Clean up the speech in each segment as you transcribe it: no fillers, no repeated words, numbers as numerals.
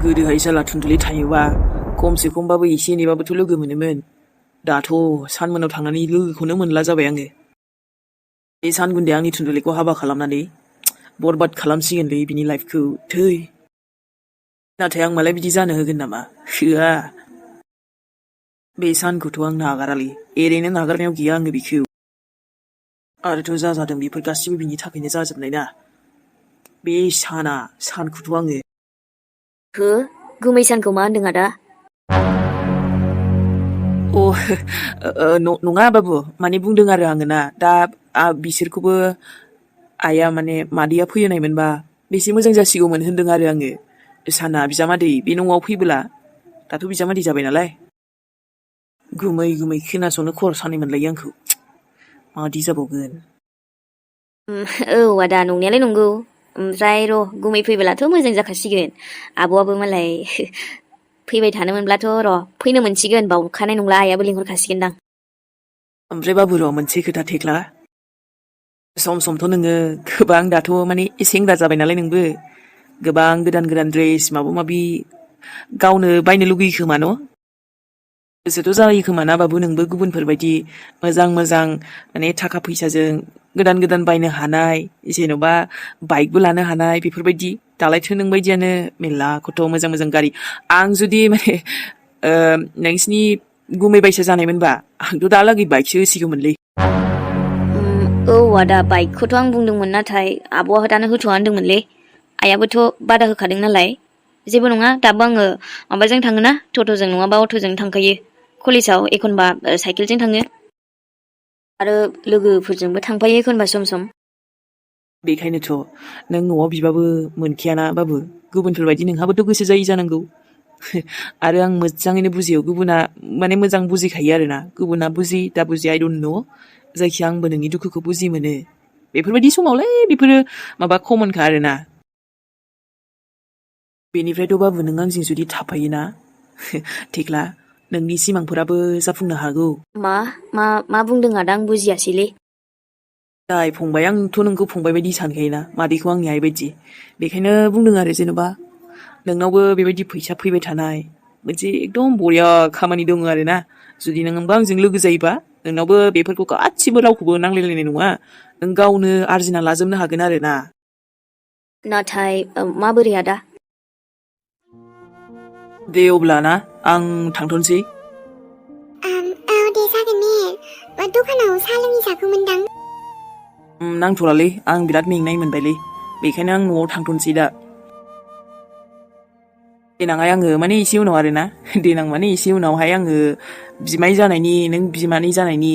गोदोहाय साला थुनथुलि थायोबा खमसे खमबाबो एसे एनैबाबोथ' लोगो मोनोमोन। दाथ' सानमोनाव थांनानै लोगोखौनो मोनला जाबाय आङो। बे सानगुन्दैया आंनि थुनथुलिखौ हाबा खालामनानै बरबाद खालामसिगोनलै बिनि लाइफखौ थै। नाथाय आं मालाय बिदि जानो होगोन नामा? होआ। बे सानखौथ' आं नागारालै, एरैनो नागारनायाव गैया आङो बिखौ। आरोथ' जा जादों बेफोर गासिबो बिनि थाखायनो जाजोबनाय ना। बे सानखौथ' आङो। हो? गुमै सानखौ मा होनदों आदा? नङा बाबु, माने बुंदों आरो आङो ना, दा बिसोरखौबो आइया माने मादैया फैनायमोनबा बेसे मोजां जासिगौमोन होनदों आरो आङो। साना बिजामादै बे न'आव फैबोला, दाथ' बिजामादै जाबाय नालाय। गुमै खोनासंनो खर' सानाय मोनलायो आंखौ। मादि जाबावगोन। औ आदा, नंनायालाय नंगौ। ओमफ्राय र' गुमै फैबोलाथ' मोजां जाखासिगोन। आब'आबो मालाय फैबाय थानो मोनब्लाथ' र' फैनो मोनसिगोन, बावखानाय नंला, आइयाबो लिंहरखासिगोनदां। ओमफ्राय बाबु र' मोनसे खोथा थेख्ला। सम समथ' नोङो गोबां दाथ' माने सेंग्रा जाबाय नालाय नोंबो। गोबां गोदान ड्रेस माबा माबि गावनो बायनो लुगैयो खोमा न'? गोसोथ' जायो खोमा ना बाबु नोंबो गुबुनफोरबायदि मोजां माने थाखा फैसाजों गोदान बायनो हानाय, जेन'बा बाइकबो लानो हानाय बेफोरबायदि। दालायथो नोंबायदियानो मेरला खथ' मोजां गारि। आं जुदि माने नोंसिनि गुमै बैसो जानायमोनबा आंथ' दालागै बाइकसो होसिगौमोनलै। औ आदा, बाइकखौथ' आं बुंदोंमोन, नाथाय आब'आ दानो होथ'आ होनदोंमोनलै। आइयाबोथ' बादा होखादों नालाय। जेबो नङा, दाबो आङो माबाजों थाङोना, टट'जों नङाबा अट'जों थांखायो। कलेजाव एखनबा साइकेलजों थाङो। आरो लोगोफोरजोंबो थांफायो एखनबा सम। बेखायनोथ' नों न'आव बिबाबो मोनखायाना बाबु। गुबुनफोरबायदि नोंहाबोथ' गोसो जायै जानांगौ। आरो आं मोजाङैनो बुजियो, गुबुना माने मोजां बुजिखायो आरोना। गुबुना बुजि दा बुजि आइ डन्ट नो। जायखिया आंबो नोंनि दुखुखौ बुजि मोनो। बेफोरबायदि समावलाय बेफोरो माबा कमनखा आरोना। बेनिफ्रायथ' बाबु नों आंजों जुदि थाफायोना थेख्ला, नोंनि सिमांफोराबो जाफुंनो हागौ। मा बुंदों आदा? आं बुजियासैलै। दाय फंबाय, आंथ' नोंखौ फंबाय बायदि सानखायोना, मादैखौ आंनि आइ बायदि। बेखायनो बुंदों आरो जेन'बा नोंनावबो बेबायदि फैसा फैबाय थानाय मोनसे एकदम बरिया खामानि दङ आरोना। जुदि नोंबो आंजों लोगो जायोबा नोंनावबो बेफोरखौ गासिबो रावखौबो नांलायलायनाय नङा। नों गावनो आरजिना लाजोबनो हागोन आरोना। नाथाय माबोरै आदा? दे अब्ला ना, आं थांथ'नोसै। औ दे जागोन ने। दखानाव साहा लोंहैजागौमोनदां। नांथ'लालै, आं बिराद मेंनाय मोनबायलै। बेखायनो आं न'आव थांथ'नोसै दा। देनांहाय आङो माने एसे उनाव आरोना, देनां माने एसे उनावहाय आङो बिमाय जानायनि, नों बिमानै जानायनि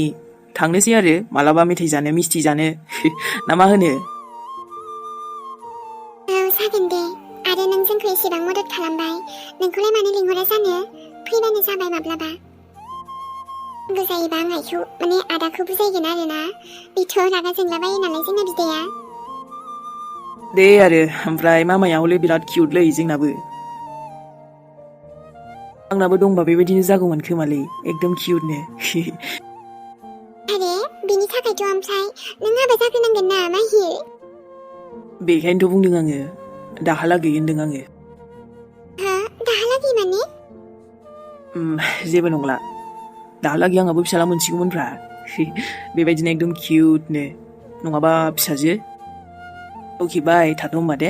थांनोसै आरो मालाबा मेथाइ जानो, मिस्थि जानो ना मा होनो? औ जागोन दे। आरो नों जोंखौ एसेबां मदद खालामबाय, नोंखौलाय मानो लिंहरा जानो? फैबानो जाबाय माब्लाबा। नांगौ जायोबा आं आइखौ माने आदाखौ बुजायगोन आरोना। बेथ' रागा जोंलाबायो नालाय जोंना बिदाया। दे आरो, ओमफ्राय मामाया हले बिराद किउटलै जोंनाबो। आंनाबो दंबा बेबायदिनो जागौमोन खोमालै, एकदम किउटनो। आरे बिनि थाखायथ' ओमफ्राय नों हाबा जाग्रोनांगोन ना माहि। बेखायनोथ' बुंदों आङो, दाहालागै होनदों आङो। हा? दाहालागै माने? जेबो नंला। दाहालागै आंहाबो फिसाला मोनसिगौमोनब्रा। बेबायदिनो एकदम किउटनो, नङाबा फिसाजो। अके बाय, थाथ' होमबा दे।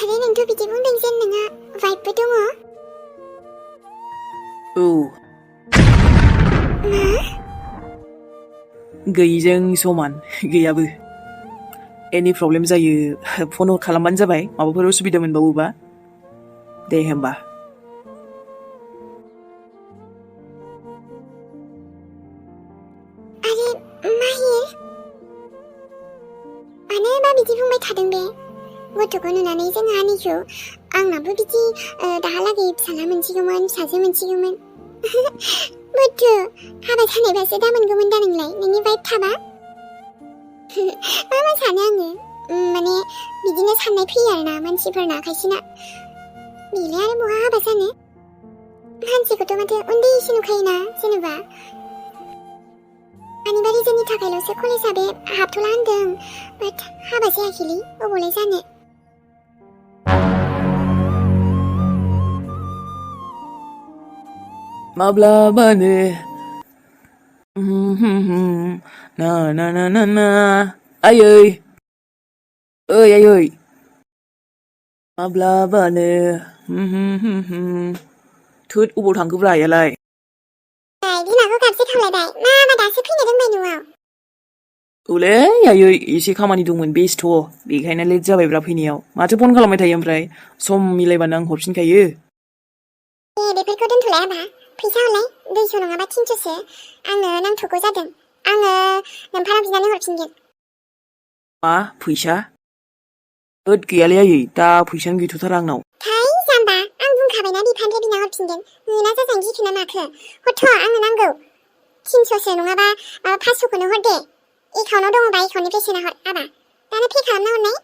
आरे नोंथ' बिदि बुंदों जेन नोंहा वाइफबो दङ? औ। मा? गैयिजों समान, गैयाबो। एनि प्रब्लेम जायो फन खालामबानो जाबाय, माबाफोर उसुबिदा मोनबावोबा। दे होमबा। आरे माहिर, मानोबा बिदि बुंबाय थादों बे? गथ'खौ नुनानै जोंहा आनैखौ आंनाबो बिदि दाहालागै फिसाला मोनसिगौमोन, फिसाजो मोनसिगौमोन। बुद्धु, हाबा जानायबासो दा मोनगौमोन दा नोंलाय, नोंनि वाइफ थाबा। मा सानो आङो, माने बिदिनो साननाय फैयो आरोना मानसिफोरना खायसेना। बेलाय आरो बहा हाबा जानो? मानसिखौथ' माथो उन्दैसो नुखायोना जेनेबा। आंनिबा रिजननि थाखायल'सो कलेजआ बे हाबथ'ला होनदों, बाट हाबा जायाखैलै, अबावलाय जानो। माब्लाबानो ना ना ना ना ना आयै ओइ आयै माब्लाबानो थोद अबाव थांखोब्रा आयालाय बिमाखौ गाबज्रि खावलायबाय मा दासो फैनो रोंबाय न'आव औलै आयै एसे खामानि दंमोन बेस्थ' बेखायनो लेट जाबायब्रा फैनायाव माथो फन खालामबाय थायो ओमफ्राय सम मिलायबानो आं हरफिनखायो बेफोरखौ दोनथ'लाय आबा फैसा हरलाय 200 नङाबा 300सो आंनो नांथ'गौ जादों आङो नोमफानाव बिनानै हरफिनगोन मा फैसा होद गैयालै आयै दा फैसानो गैथ'थारा आंनाव थाइ जाम्बा आं बुंखाबायना बिफानिफ्राय बिना हरफिनगोन मोना जाजानो गिखोना माखो हरथ' आंनो नांगौ 300सो नङाबा 500खौनो हर दे एकाउन्टाव दङबा एकाउन्टनिफ्राय सोना हर आबा दानो पे खालामना हरनाय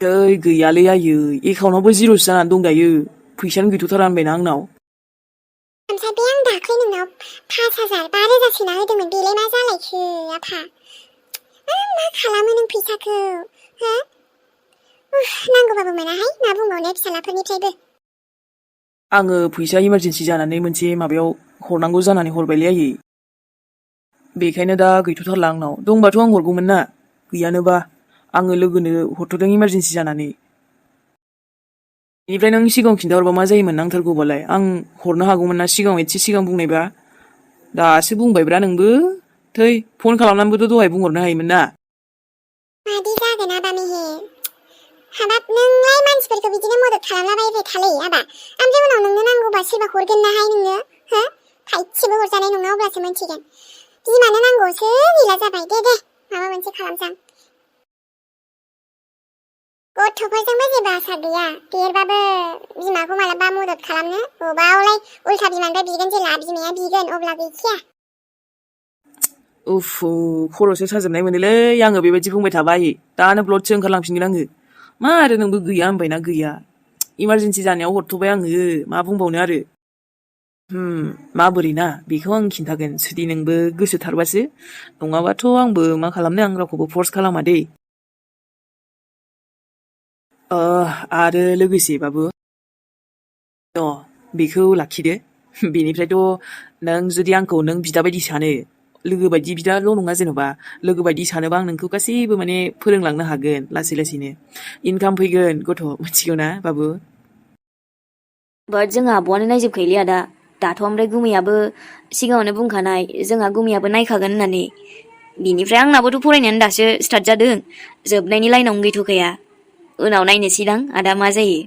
दै गैयालै आयै एकाउन्टावबो जिर'सो जानानै दं दायो फैसानो गैथ'थारा होनबायना आंनाव ओमफ्राय बे आं दाख्लै नोंनाव 5000 5000 सोना होदोंमोन बेलाय मा जालायखो आफा मा खालामो नों फैसाखौ हो नांगौबाबो मोनाहाय मा बुंबावनो फिसालाफोरनिफ्रायबो आङो फैसा इमारजेन्सि जानानै मोनसे माबायाव हरनांगौ जानानै हरबायलै आयै बेखायनो दा गैथ'थारला आंनाव दंबाथ' आं हरगौमोन ना गैयानोबा आङो लोगोनो हरथ'दों इमारजेन्सि जानानै बेनिफ्राय नों सिगाङाव खिन्थाहरबा मा जायोमोन नांथारगौबालाय आं हरनो हागौमोन ना सिगाङाव एसे सिगां बुंनायबा दासो बुंबायब्रा नोंबो थै फन खालामनानैबोथ' दहाय बुंहरनो हायोमोन ना मादि जागोन आबा मेहेर हाबाब नोंलाय मानसिफोरखौ बिदिनो मदद खालामलाबायबाय थालै आबा ओमफ्राय उनाव नोंनो नांगौबा सोरबा हरगोन नाहाय नोंनो हो थाइसेबो हरजानाय नङा अब्लासो मोनथिगोन बिमानो नांगौसो गैला जाबाय दे माबा मोनसे खालामसां गथ'फोरजोंबो जेबो आसा गैया देरबाबो बिमाखौ मालाबा मदद खालामनो बबावलाय उल्था बिमानिफ्राय बिगोन जेला बिमाया बिगोन अब्ला गैखाया उफ खर'सो साजोबनाय मोनोलै आङो बेबायदि बुंबाय थाबा आयै दानो ब्लडसो ओंखारलांफिनगोन आङो मा आरो नोंबो गैया होनबायना गैया इमारजेन्सि जानायाव हरथ'बाय आङो मा बुंबावनो आरो माबोरै ना बेखौ आं खिन्थागोन जुदि नोंबो गोसोथारबासो नङाबाथ' आंबो मा खालामनो आं रावखौबो फर्स खालामा दै आरो लोगोसेबाबो बेखौ लाखिदो बेनिफ्रायथ' नों जुदि आंखौ नों बिदा बायदि सानो लोगो बायदि बिदाल' नङा जेन'बा लोगो बायदि सानोबा आं नोंखौ गासैबो माने फोरोंलांनो हागोन लासै लासैनो इनकाम फैगोन गथ' मिथिगौ ना बाबु बाट जोंहा आब'आनो नायजोबखायोलै आदा दाथ' ओमफ्राय गुमैयाबो सिगाङावनो बुंखानाय जोंहा गुमैयाबो नायखागोन होननानै बिनिफ्राय आंनाबोथ' फरायनायानो दासो स्टार्ट जादों जोबनायनि लाइनावनो गैथ'खाया उनाव नायनोसैदां आदा मा जायो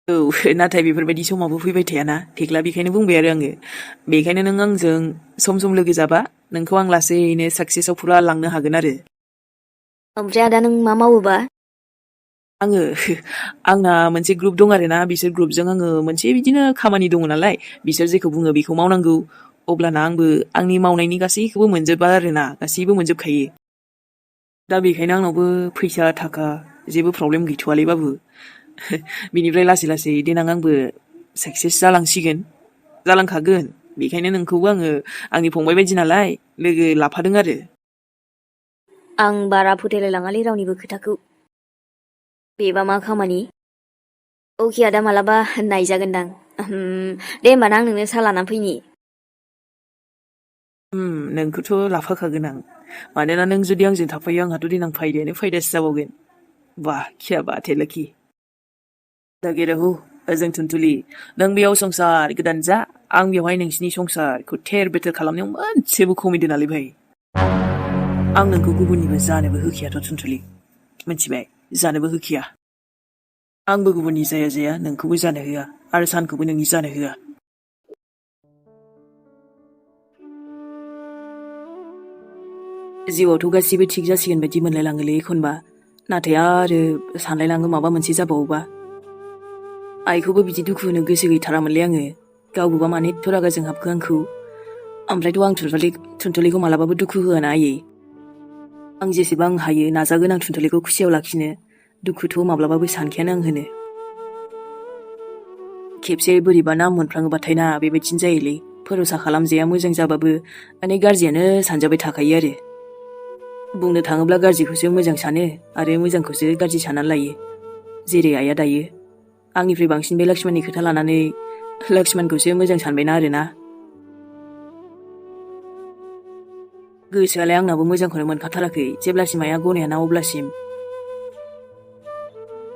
औ नाथाय बेफोरबायदि समावबो फैबाय थायाना थेख्ला बेखायनो बुंबाय आरो आङो बेखायनो नों आंजों सम सम लोगो जाबा नोंखौ आं लासैनो साक्सेसआव फुरा लांनो हागोन आरो ओमफ्राय आदा नों मा मावोबा आङो आंना मोनसे ग्रुप दं आरोना बिसोर ग्रुपजों आङो मोनसे बिदिनो खामानि दङ नालाय बिसोर जेखौ बुङो बेखौ मावनांगौ अब्लाना आंबो आंनि मावनायनि गासैखौबो मोनजोबा आरोना गासैबो मोनजोबखायो दा बेखायनो आंनावबो फैसा थाखा जेबो प्रब्लेम गैथ'वालै बाबु बिनिफ्राय लासै लासै देनां आंबो साक्सेस जालांसिगोन जालांखागोन बेखायनो नोंखौबो आङो आंनि फंबाय बायदि नालाय लोगो लाफादों आरो आं बारा फोथायलाय लाङालै रावनिबो खोथाखौ बेबा मा खामानि अके आदा मालाबा नायजागोनदां दे होमबा ना आं नोंनो साहा लानानै फैनि नोंखौथ' लाफाखागोन आं मानोना नों जुदि आंजों थाफायो आंहाथ' देनां फायदायानो फायदासो जाबावगोन वाह क्या बात है लकी दागे रहु ओजों थुनथुलि नों बेयाव संसार गोदान जा आं बेवहाय नोंसिनि संसारखौ थेर बेथेर खालामनायाव मोनसेबो खमि दोनालै भाई आं नोंखौ गुबुननिबो जानोबो होखियाथ' थुनथुलि मिथिबाय जानोबो होखिया आंबो गुबुननि जाया नोंखौबो जानो होआ आरो सानखौबो नोंनि जानो होआ जिउआवथ' गासिबो थिग जासिगोन बायदि मोनलायलाङोलै एखनबा नाथाय आरो सानलायलाङो माबा मोनसे जाबावोबा आइखौबो बिदि दुखु होनो गोसो गैथारामोनलै आङो गावबोबा मानो एथ' रागाजों हाबखो आंखौ ओमफ्रायथ' आं थुनथुलिखौ मालाबाबो दुखु होआना आयै आं जेसेबां हायो नाजागोन आं थुनथुलिखौ खुसियाव लाखिनो दुखुथ' माब्लाबाबो सानखायानो आं होनो खेबसे बोरैबा नाम मोनफ्लाङोबाथाय ना बेबायदिनो जायोलै भरोसा खालामजाया मोजां जाबाबो माने गाज्रियानो सानजाबाय थाखायो आरो बुंनो थाङोब्ला गाज्रिखौसो मोजां सानो आरो मोजांखौसो गाज्रि साननानै लायो जेरै आइया दायो आंनिफ्राय बांसिन बे लक्ष्मणनि खोथा लानानै लक्ष्मणखौसो मोजां सानबायना आरोना। गोसोआलाय आंनाबो मोजांखौनो मोनखाथाराखै जेब्लासिम आइया गनायाना अब्लासिम।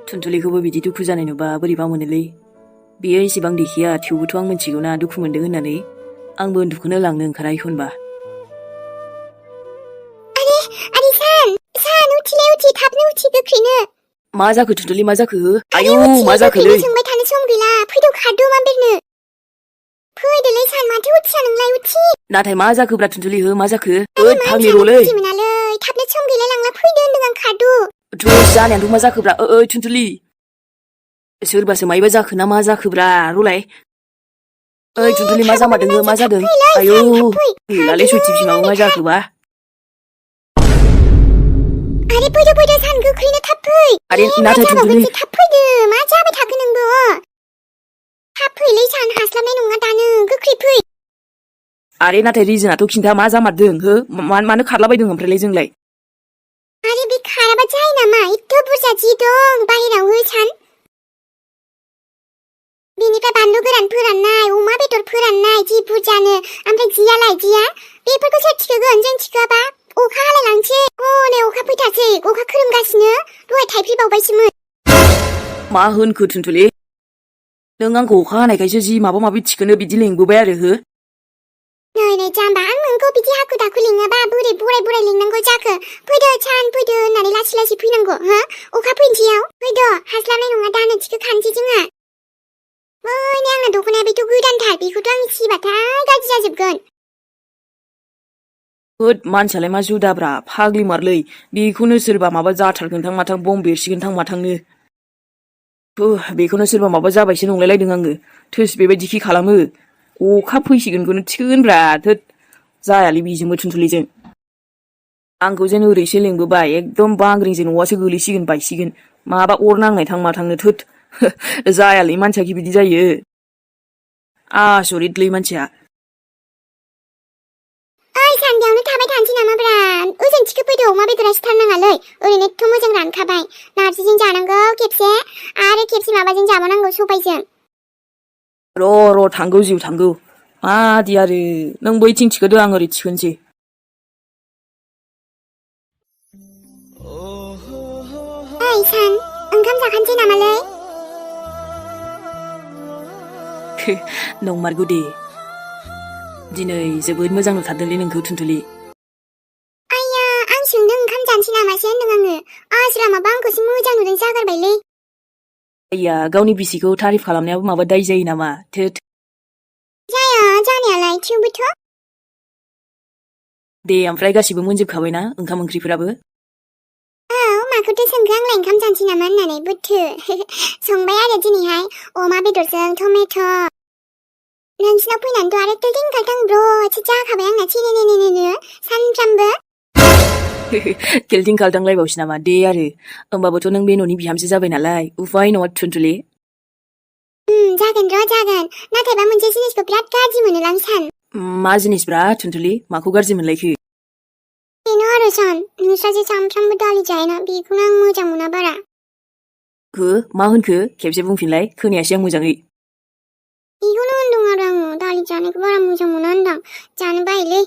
थुनथुलिखौबो बिदि दुखु जानाय नुबा बोरैबा मोनोलै। बियो एसेबां देखिया थेवबोथ' आं मिथिगौना दुखु मोनदों होननानै। आंबो उन्दुखोनो लांनो ओंखारा एखनबा। आरे सान उथिलाय उथि थाबनो उथि गोख्रैनो। मा जाखो थुनथुलि मा जाखो? आरे आयौ उथि मा जाखोलै? गोख्रैनो सोंबाय थानो सम गैला फैद' खारद' माबेरनो। फैदोलै सान माथो उथिया नोंलाय उथि। नाथाय मा जाखोब्रा थुनथुलि मा जाखो? आरे ओद फाग्लि मानसियानो र'लै। बुजि मोनालै थाबनो सम गैलाय लांला फैदो होनदों आं खारद'। थुस जानायानोथ' मा जाखोब्रा ओइ थुनथुलि। सोरबासो मायबा जाखो ना मा जाखोब्रा र'लाय। ओइ थुनथुलि मा जामारदों मा जादों? आयौ गैलालै सयथि बिमाबो मा जाखोबा? आरे फैदो सान गोख्रैनो थाब फै। आरे मा नाथाय थुनथुलि जाबावगोनसो थाब फैदो मा जाबाय थाखो नोंबो? थाब फैलै सान हास्लाबनाय नङा दानो गोख्रै फै। आरे नाथाय रिजोनाथ' खिन्था मा जामारदों हो? मानो खारलाबायदों ओमफ्रायलाय जोंलाय? आरे बे खाराबा जायो नामा एथ' बुरजा जि दं बाहेराव हो सान। बेनिफ्राय बानलु गोरान फोराननाय अमा बेदर फोराननाय जि बुरजानो ओमफ्राय जिया बेफोरखौ सोर थिखोगोन जों थिखोआबा अखा हालाय लांसै हनै अखा फैथारसै अखा खोरोमगासिनो दहाय थाइफ्रिबावबायसोमोन। मा होनखो थुनथुलि? नों आंखौ अखा हानायखायसो जि माबा माबि थिखोनो बिदि लिंबोबाय आरो हो? नै जाम्बा आं नोंखौ बिदि हाखु दाखु लिङाबा बोरै बोराय लिंनांगौ जाखो? फैदो सान फैदो होननानै लासै फैनांगौ हो? अखा फैनोसैयाव फैद' हास्लाबनाय नङा दानो थिखोखानोसै जोंहा। नै आंना दख'नाया बेथ' गोदानथार बेखौथ' आं सिबाथाय गाज्रि जाजोबगोन। होद मानसियालाय मा जुदाब्रा फाग्लि मारलै बेखौनो सोरबा माबा जाथारगोनथां माथां बम बेरसिगोनथां माथांनो। बेखौनो सोरबा माबा जाबायसो नंलायलायदों आङो। थोस बेबायदि खि खालामो। अखा फैसिगोनखौनो थिखोनब्रा थोद जायालै बेजोंबो थुनथुलिजों। आंखौ जेन ओरैसो लेंबोबाय एकदम बांग्रिंजों न'आसो गोलैसिगोन बायसिगोन। माबा अर नांनाय थां माथांनो थोद जायालै मानसिया कि बिदि जायो। आसरितलै मानसिया। सान्देआवनो थाबाय थानोसै नामाब्रा ओजों थिखोफैदो अमा बेदरा सिथारनाङालै ओरैनो एथ' मोजां रानखाबाय नारजिजों जानांगौ खेबसे आरो खेबसे माबाजों जाबावनांगौ सबायजों। र' थांगौ जिउ थांगौ मादि आरो नों बैथिं थिखोदो आं ओरै थिखोनोसै। ओइ सान ओंखाम जाखानोसै नामालै? नंमारगौ दे दिनै जोबोद मोजां नुथारदोंलै नोंखौ थुनथुलि। आइया आं सोंदों ओंखाम जानोसै नामासो होनदों आङो आसुरा माबा आंखौसो मोजां नुदों जागारबायलै। आइया गावनि बिसिखौ तारिफ खालामनायाबो माबा दाय जायो नामा? थोद जाया जानायालाय थेवबोथ'। दे ओमफ्राय गासिबो मोनजोबखाबायना ओंखाम ओंख्रिफोराबो? औ माखौथो सोंखो आंलाय ओंखाम जानोसै नामा होननानै बुथु संबाय आरो दिनैहाय अमा बेदरजों टमेट'। नोंसिनाव फैनानैथ' आरो टिल्टिं खाल्टां ब्र'सो जाखाबाय आंना चिरिनिनिनिनो सानफ्रामबो। केल्टिं खाल्टांलायबावसै नामा? दे आरो होमबाबोथ' नों बे न'नि बिहामजो जाबाय नालाय उफाय नङा थुनथुलि। जागोन नाथायबा मोनसे जिनिसखौ बिराद गाज्रि मोनोलां सान। मा जिनिसब्रा थुनथुलि माखौ गाज्रि मोनलायखो? बेनो आरो सान नोंस्रा जे सानफ्रामबो दालि जायोना बेखौनो आं मोजां मोना बारा। मा होनखो खेबसे बुंफिनलाय खोनायासै आं मोजाङै। बेखौनो होनदों आरो आङो दालि जानायखौ बारा मोजां मोना होनदां जानो बायोलै।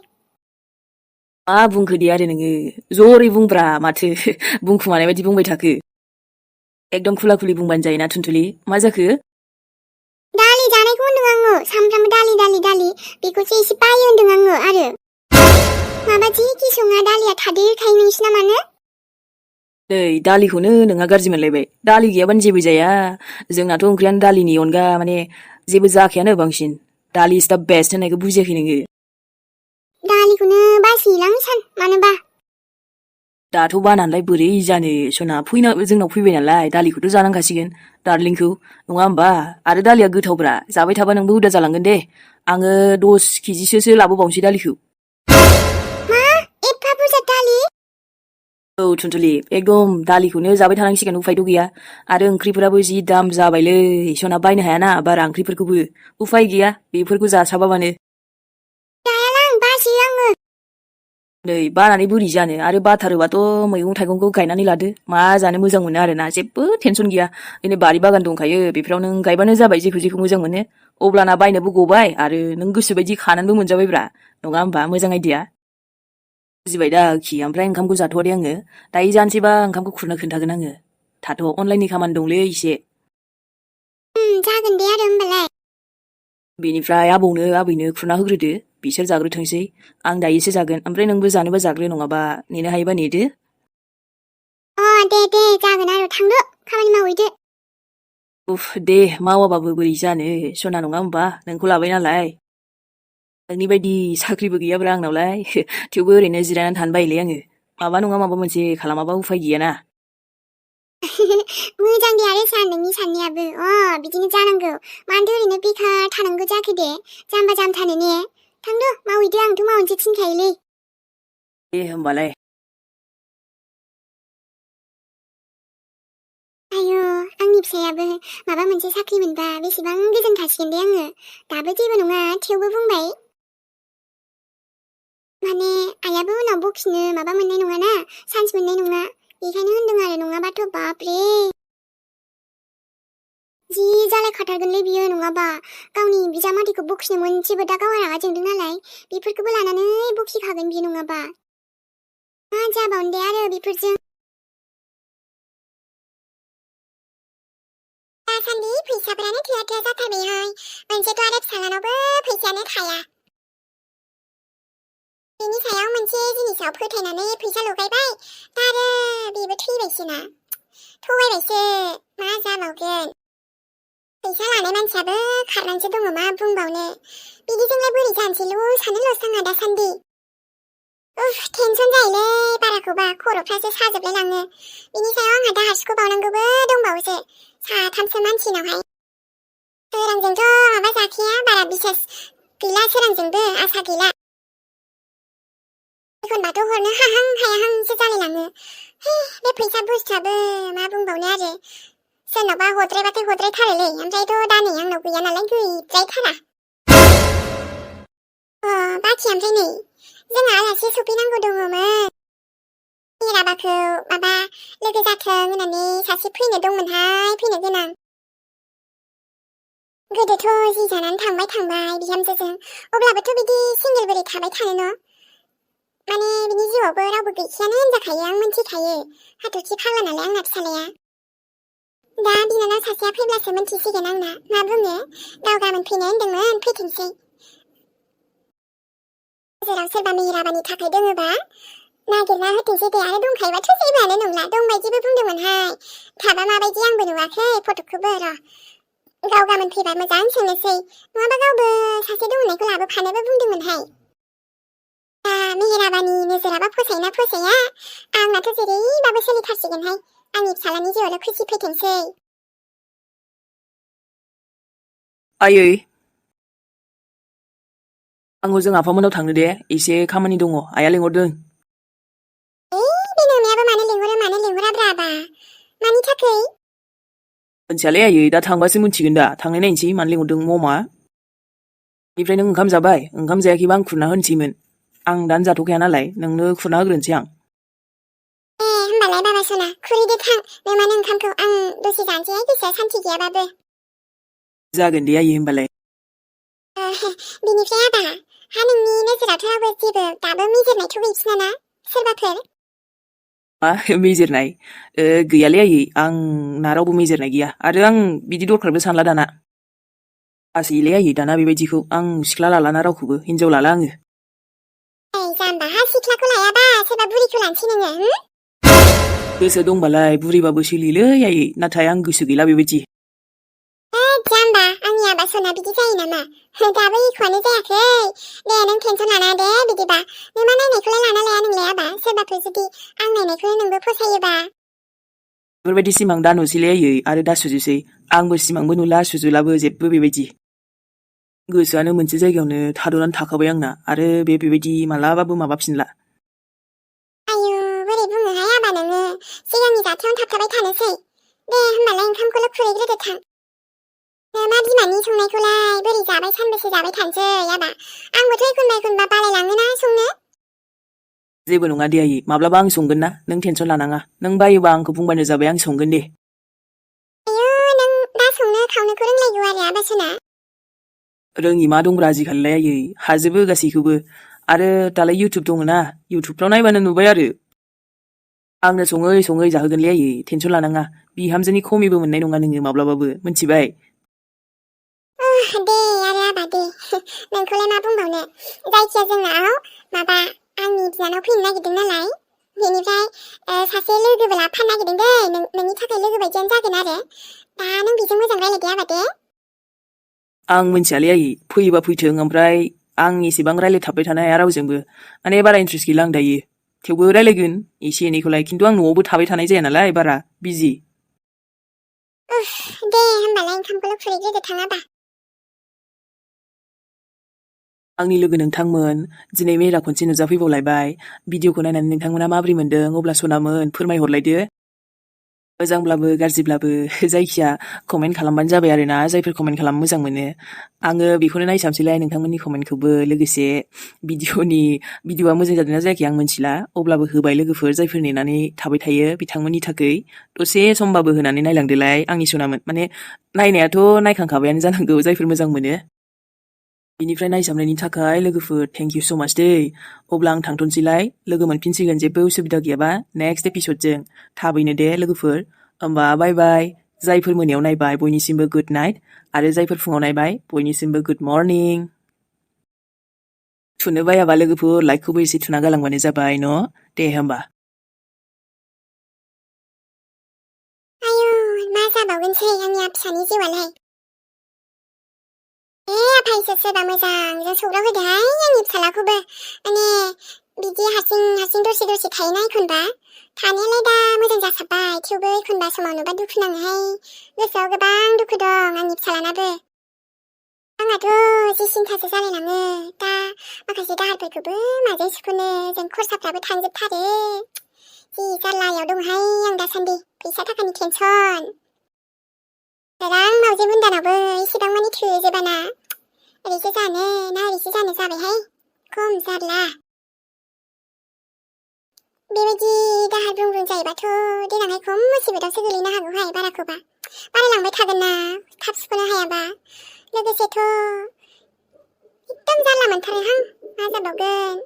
मा बुंखो दे आरो नोङो जरै बुंब्रा माथो बुंखुमानाय बायदि बुंबाय थाखो। एकदम खुला खुलि बुंबानो जायोना थुनथुलि मा जाखो? दालि जानायखौ होनदों आङो सानफ्रामबो दालि बेखौसो एसे बायो होनदों आङो आरो। माबा जेखि सङा दालिया थादेरखायो नोंसिना मानो? नै दालिखौनो नोंहा गाज्रि मोनलायबाय दालि गैयाबानो जेबो जाया। जोंनाथ' ओंख्रियानो दालिनि अनगा माने जेबो जाखायानो बांसिन। दालि इज दा बेस्ट होननायखौ बुजियाखै नोङो? दालिखौनो बासोयोलां सान मानोबा। दाथ' बानानैलाय बोरै जानो सना जोंनाव फैबाय नालाय दालिखौथ' जानांखासिगोन दार्लिंखौ नङा होमबा? आरो दालिया गोथावब्रा जाबाय थाबा नोंबो हुदा जालांगोन दे। आङो 10 केजिसो लाबोबावनोसै दालिखौ। मा एफा बुरजा दालि? औ थुनथुलि एकदम दालिखौनो जाबाय थानांसिगोन उफायथ' गैया। आरो ओंख्रिफोराबो जि दाम जाबायलै सना बायनो हायाना बारा ओंख्रिफोरखौबो उफाय गैया बेफोरखौ जासाबाबानो। जायालां बासोयो आङो। नै बानानै बोरै जानो आरो बाथारोबाथ' मैगं थाइगंखौ गायनानै लादो मा जानो मोजां मोनो आरोना जेबो टेनसन गैया दिनै बारि बागान दंखायो बेफोराव नों गायबानो जाबाय जेखौ मोजां मोनो अब्लाना बायनोबो गबाय आरो नों गोसोबायदि खानानैबो मोनजाबायब्रा नङा होमबा मोजां आइडिया बुजिबाय दा आखि ओमफ्राय ओंखामखौ जाथ'वा दे आङो दायो जानोसैबा ओंखामखौ खुरनो खोन्थागोन आङो थाथ' अनलाइननि खामानि दंलै एसे जागोन दे आरो होमबालाय बेनिफ्राय आबैनो खुरना होग्रोदो बिसोर जाग्रोथोंसै आं दायोसो जागोन ओमफ्राय नोंबो जानोबा जाग्रो नङाबा नेनो हायोबा नेदो दे जागोन आरो थांदो खामानि मावहैदो उफ दे मावाबाबो बोरै जानो सना नङा होमबा नोंखौ लाबाय नालाय नोंनि बायदि साख्रिबो गैयाब्रा आंनावलाय थेवबो ओरैनो जिरायनानै थानो बायोलै आङो माबा नङा माबा मोनसे खालामाबा उफाय गैयाना मोजां दे आरो सान नोंनि साननायाबो बिदिनो जानांगौ मानोथो ओरैनो बेखार थानांगौ जाखो दे जाम्बा जाम्थानो ने थांदो मावहैदो आंथ' मावनोसो थिनखायोलै दे होमबालाय आयु आंनि फिसायाबो माबा मोनसे साख्रि मोनबा बेसेबां गोजोन थासिगोन दे आङो दाबो जेबो नङा थेवबो बुंबाय माने आइयाबो उनाव बखिनो माबा मोननाय नङाना चान्स मोननाय नङा बेखायनो होनदों आरो नङाबाथ' बापरे जि जालायखाथारगोनलै बियो नङाबा गावनि बिजामादैखौ बखिनो मोनसेबो दा गावहा रागा जोंदों नालाय बेफोरखौबो लानानै बखिखागोन बियो नङाबा मा जाबावनो दे आरो बेफोरजों दासान्दि फैसाफोरानो थोआ जाथारबायहाय मोनसेथ' आरो फिसालानावबो फैसायानो थाया बेनि सायाव मोनसे जिनिसाव फोथायनानै फैसा लगायबाय दा आरो बेबो थैबायसोना थगायबायसो मा जाबावगोन फैसा लानाय मानसियाबो खारनानैसो दङ मा बुंबावनो बिदिजोंलाय बोरै जानोसैल' सानोल'सो आंहा दासान्दि टेनसन जायोलै बाराखौबा खर'फ्रासो साजोबलाय लाङो बिनि सायाव आंहा दाहार सुख'बावनांगौबो दंबावोसो साथामसो मानसिनावहाय सोरांजोंथ' माबा जाखाया बारा बिसास गैला सोरांजोंबो आसा गैला एखनबाथ' हरनो हाहां हायाहांसो जालायलाङो बे फैसा बुस्थुआबो मा बुंबावनो आरो सोरनावबा हद्रायबाथाय हद्रायथारोलै ओमफ्रायथ' दा नै आंनाव गैया नालाय गैद्रायथारा बाखि ओमफ्राय नै जोंहा आलासि सफैनांगौ दङमोन मिराबाखौ माबा लोगो जाथों होननानै सासे फैनो दंमोनहाय फैनो गोनां गोदोथ' जि जानानै थांबाय बिहामजोजों अब्लाबोथ' बिदि सिंगेल बोरै थाबाय थानो न' माने बिनि जिउआवबो रावबो गैखायानो होनजाखायो आं मिन्थिखायो हाथरखि फाग्ला नालाय आंना फिसालाया दा बिनानाव सासेया फैब्लासो मिन्थिसिगोन आंना मा बुङो गाव गाबोन फैनो होनदोंमोन फैथोंसै जेराव सोरबा मिराबानि थाखाय दङबा नागिरना होथोंसै दे आरो दंखायोबाथ' जेबोआनो नंला दंबायदिबो बुंदोंमोनहाय थाबा माबायदि आंबो नुवाखै फटकखौबो र' गाव गाबोन फैबा मोजां सोंनोसै नङाबा गावबो सासे दंनायखौ लाबोफानोबो बुंदोंमोनहाय मेहेराबानि नोजोराबा फसायोना फसाया आंनाथ' जेरैबाबो सोलिथारसिगोनहाय आंनि फिसालानि जिउआवल' खुसि फैथोंसै आयै आं हजों आफामोनाव थांनो दे एसे खामानि दङ आइया लिंहरदों बे नोंनायाबो मानो लिंहराब्रा आबा मानि थाखै मोनथियालै आयै दा थांबासो मिथिगोन दा थांनाय नायनोसै मानो लिंहरदों ममा बेनिफ्राय नों ओंखाम जाबाय ओंखाम जायाखैबा आं खुरना होनोसैमोन आं दानो जाथ'खाया नालाय नोंनो खुरना होग्रोनोसै आं होमबालाय बाबा सना खुरैदो थां नोमानो ओंखामखौ आं दसे जानोसैहाय गोसोआ सान्थि गैयाबाबो जागोन दे आयै होमबालाय बिनिफ्राय आबा हा नोंनि नोजोरावथ' रावबो जेबो दाबो मेजेरनायथ' गैफिना ना सोरबाफोर मा मेजेरनाय गैयालै आयै आंना रावबो मेजेरनाय गैया आरो आं बिदि दरखारबो सानला दाना आसैलै आयै दाना बेबायदिखौ आं सिख्ला लालाना रावखौबो हिनजाव लाला आङो जाम्बा हा सिख्लाखौ लायाबा सोरबा बुरिखौ लानोसै नोङो गोसो दंबालाय बुरिबाबो सोलियोलै आयै नाथाय आं गोसो गैला बेबायदि जाम्बा आंनि आबा सना बिदि जायो नामा दाबो एख'आनो जायाखै दे नों टेनसन लाना दे बिदिबा नोमा नायनायखौलाय लाना लाया नोंलाय आबा सोरबाफोर जुदि आं नायनायखौनो नोंबो फसायोबा बेफोरबायदि सिमां दा नुसैलै आयै आरो दा सुजुसै आंबो सिमांबो नुला सुजुलाबो जेबो बेबायदि गोसोआनो मोनसे जायगायावनो थाद'नानै थाखाबाय आंना आरो बेबायदि मालाबाबो माबाफिनला आयु बोरै बुङोहाय आबा नोङो सिगांनि जाथायावनो थाबथाबाय थानोसै दे होमबालाय ओंखामखौल' खुरैग्रोदो थां मा बिमानि संनायखौलाय बोरै जाबाय सानबेसे जाबाय थानोसै आबा आंबोथ' एखनबा बालायलाङोना संनो जेबो नङा दे आयै माब्लाबा आं संगोन ना नों टेनसन लानाङा नों बायोबा आंखौ बुंबानो जाबाय आं संगोन दे आयौ नों दा संनो खावनोखौ रोंलायगौ आरो आबासना रोङि मा दंब्रा आजिखालिलाय आयै हाजोबो गासैखौबो आरो दालाय इउटुब दङ ना इउटुबफ्राव नायबानो नुबाय आरो आंनो सङै सङै जाहोगोनलै आयै टेनसन लानाङा बिहामजोनि खमिबो मोननाय नङा नोङो माब्लाबाबो मिथिबाय दे आरो आबा दे नोंखौलाय मा बुंबावनो जायखिया जोंनाव माबा आंनि बिनानाव फैनो नागिरदों नालाय बेनिफ्राय सासे लोगोबो लाफानो नागिरदों दै नोंनि थाखाय लोगो बायदियानो जागोन आरो दा नों बेजों मोजां रायलायदे आबा दे आं मिथियालै आयै फैयोबा फैथों ओमफ्राय आं एसेबां रायलायथाबबाय थानो हाया रावजोंबो माने बारा इन्ट्रेस्ट गैला आं दायो थेवबो रायलायगोन एसे एनैखौलाय खिन्थु आं न'आवबो थाबाय थानाय जाया नालाय बारा बिजि दे होमबालाय ओंखामखौल' खुरैग्रोदो थां आबा आंनि लोगो नोंथांमोन दिनै मेरा खनसे नुजाफैबावलायबाय भिडिअखौ नायनानै नोंथांमोना माबोरै मोनदों अब्ला सनामोन फोरमायहरलायदो मोजांब्लाबो गाज्रिब्लाबो जायखिया कमेन्ट खालामबानो जाबाय आरोना जायफोर कमेन्ट खालामनो मोजां मोनो आङो बेखौनो नायसाबसैलाय नोंथांमोननि कमेन्टखौबो लोगोसे भिडिअआ मोजां जादोंना जायाखै आं मिथिला अब्लाबो होबाय लोगोफोर जायफोर नेनानै थाबाय थायो बिथांमोननि थाखाय दसे समबाबो होनानै नायलांदोलाय आंनि सनामोन माने नायनायाथ' नायखांखाबायानो जानांगौ जायफोर मोजां मोनो बिनिफ्राय नायसाबनायनि थाखाय लोगोफोर थेंक इउ स' माच दै अब्ला आं थांथ'नोसैलाय लोगो मोनफिनसिगोन जेबो उसुबिदा गैयाबा नेक्स्ट एपिसडजों थाबैनो दे लोगोफोर होमबा बाय बाय जायफोर मोनायाव नायबाय बयनिसिमबो गुड नाइट आरो जायफोर फुङाव नायबाय बयनिसिमबो गुड मर्निं थुनो बायाबा लोगोफोर लाइकखौबो एसे थुना गालांबानो जाबाय न' दे होमबा आयौ मा जाबावगोनसै आंनि फिसानि जिउआलाय आफायसो सोरबा मोजांजों सौग्राव होदोहाय आंनि फिसालाखौबो माने बिदि हारसिं दसे दसे थायोना एखनबा थानायालाय दा मोजां जासाबबाय थेवबो एखनबा समाव नुबा दुखु नाङोहाय गोसोआव गोबां दुखु दं आंनि फिसालानाबो आंहाथ' जि सिन्थासो जालायलाङो दा माखासे दाहारफोरखौबो माजों सुख'नो जों खरसाफ्राबो थांजोबथारो जि जारलायाव दंहाय आं दासान्दि फैसा थाखानि टेनसन रां मावजि बुन्दानावबो इसेबां मानि थोजोबाना ओरैसो जानो ना ओरैसो जानो जाबायहाय खम जारला बेबायदि दाहार ब्रुं जायोबाथ' देनांहाय खम मुसिबतावसो गोलैनो हागौहाय बारायलांबाय थागोन ना थाब सुख'नो हायाबा लोगोसेथ' एकदम जारला मोनथारोहां मा जाबावगोन